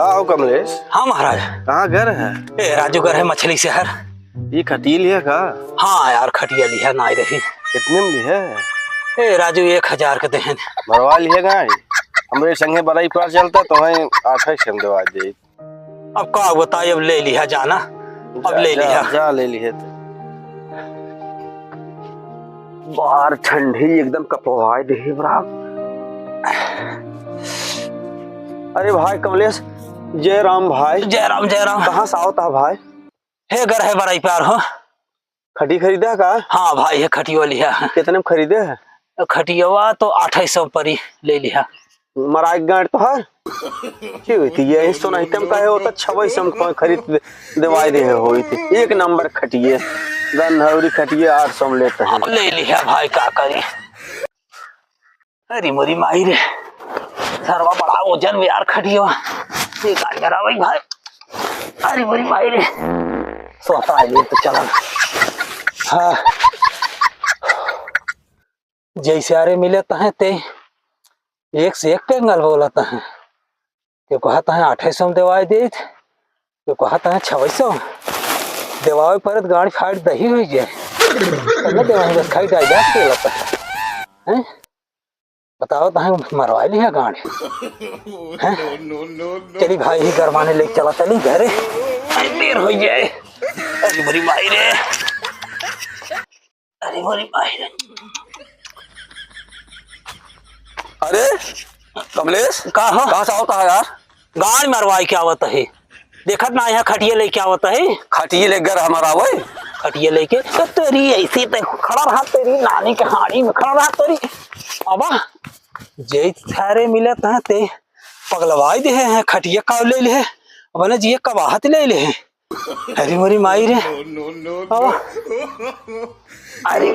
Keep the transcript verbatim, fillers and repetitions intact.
का हो कमलेश? हाँ महाराज। कहाँ घर है? ए राजू, घर है मछली शहर। ये खटिया लिहा का? हाँ यार, खटिया लिहा, नाई रही। कितने में लिहा? ए राजू, एक हजार के देहन। मरवा लिहा गाड़ी। हमरे संगे बरई पार चलता, तोहैं आठै सौ में देवा देइत। अब का बताई, अब ले लिहा जाना, अब जा, ले जा, लिहा। जा ले लिहा तो। बाहर ठंडी एकदम कपवाए देहे बराबर। अरे भाई कमलेश, जय राम भाई। जय राम, जय राम। कहाँ से आवत है भाई? हे घर है बरई पार हो। खटी खरीदा का? हाँ भाई, हे खटियो लिहा। कितने में खरीदे है? खटियवा तो आठै सौ परी, ले लिहा। मराई गांड तोहार। की होई थी ये, इस सोना हितम का है, वो तो छवै सौ में कोई खरीद दे-, देवाई दे है होई थी। एक नंबर खटिए, गंधौरी खटिए आठ सौ में लेते हैं। ले लिहा भाई, का करी। अरे मोरी माई रे, सरवा बड़ा वजन में यार खटियो। ये का करा भाई भाई। अरे मोरी माई रे, सोता है ले तो चला। हाँ, जैसे अरे मिले तहें ते एक से एक पेंगल बोलत हैं। केउ कहत हैं आठै सौ में देवाई देइत, केउ कहत हैं छवै सौ। देवावे परत गाड़ी फाट दही होइ जाए। तब न देवाई बस खाई डाई जात के लत है। हैं? बताओ तहें मरवाई लिहा गाड़ी। हैं? चली भाई, ही गरमाने लेके चला चली घरे। अरे देर होइ जाए। अरे मोरी माई रे। अरे मोरी माई रे। अरे कमलेश, का हो? कहाँ से आवत है यार? गाड़ी मरवाई के आवत है। देखत ना यहाँ खटिया लेके आवत है। खटिया ले घर हमारा आवै। खटिया लेके तो तेरी ऐसी ते खड़ा रहा, तेरी नानी के हाड़ी में खड़ा रहा तेरी। अबा जे थारे मिलत हैं ते पगलवाई देहे हैं। खटिया का ले ले, अब ना जिए कबाहत ले ले। अरे मोरी माई रे। अबा अरे